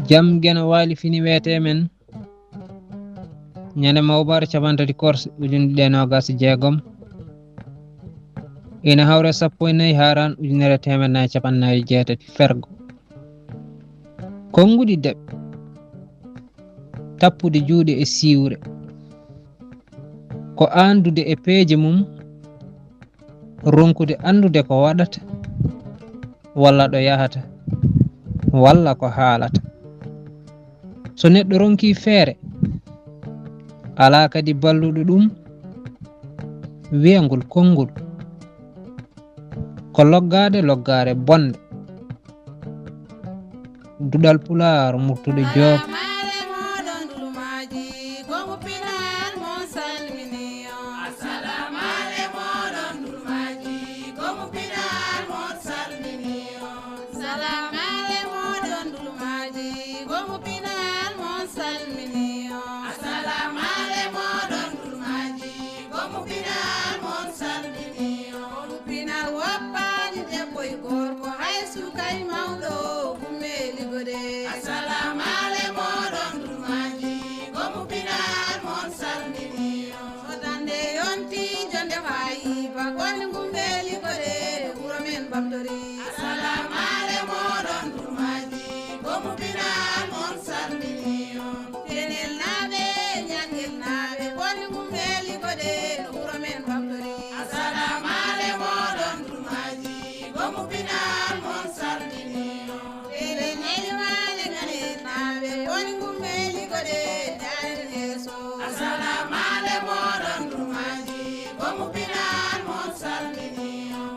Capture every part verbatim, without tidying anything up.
Jam geno waali fini weete men. Ñande mawbar capanɗe tati korse ujunere ɗiɗi e noogas e jeegom. Ina hawre sappo e nayi haaran ujunere teemeɗe nayi capanɗe nayi e jeetati fergo. Konnguɗi deɓɓe. Tappude juuɗe e siwre. Ko aandude e peeje mum. Ronkude anndude ko waɗata, walla ɗo yahata, walla ko haalata. So neɗɗo ronkii feere, alaa kadi balluɗo ɗum wiyangol konngol. Ko loggaade loggaare bonnde. Duɗal Pulaar, Murtuɗo Joob. Salaam aleykum, oɗon dulmaaji, goomu pinal mon salmini on. Assalamu aleykum, oɗon dulmaaji, goomu pinal mon salmini on. Salaam aleykum, oɗon dulmaaji, goomu pinal mon salmini on. Assalamu aleykum, oɗon dulmaaji, goomu pinal mon salmini on. Goomu pinal woppaani debbo e gorko, hay suka e mawɗo, gummeli gode. Assalamu aleykum, oɗon dulmaaji, goomu pinal mon salmini on. Sodande yonti jonde faayi ba, koni gummeli gode, wuro men Bamtori. Assalamu aleykum, oɗon dulmaaji, goomu pinal mon salmini on. Tenel naaɓe, Ñangel naaɓe, koni gummeli gode, no wuro men Bamtori. Assalamu aleykum, oɗon dulmaaji, goomu pinal mon salmini on. Tenel Elimaane Ŋanen naaɓe, koni gummeli gode, jaaren yeeso. Assalamu aleykum, oɗon dulmaaji, goomu pinal mon salmini on.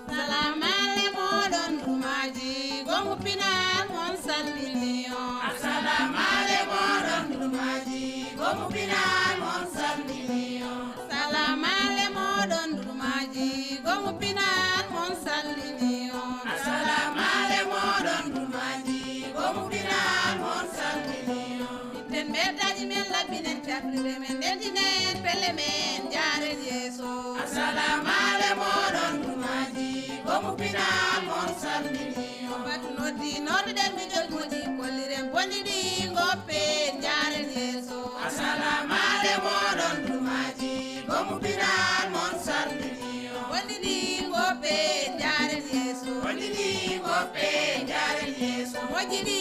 Salaam aleykum, oɗon dulmaaji, goomu pinal mon salmini on. Assalamu aleykum, oɗon dulmaaji, goomu pinal mon salmini on. Salaam aleykum, oɗon dulmaaji, goomu pinal mon salmini on. Assalamu aleykum, oɗon dulmaaji, goomu pinal mon salmini on. Itten mbeddaaji men, laɓɓinen cafrirɗe men, ndendinen pelle men, jaaren yeeso. Assalamu aleykum, oɗon dulmaaji, goomu pinal mon salmini on. Batu noddi, nodduɗen miijooji moƴƴi, kolliren bonɗi ɗi, ngoppen, jaaren yeeso. Assalamu aleykum, oɗon dulmaaji, goomu pinal mon salmini on. Bonɗi ɗi, ngoppen, jaaren yeeso. Bonɗi ɗi, ngoppen, jaaren yeeso. Moƴƴi ɗi,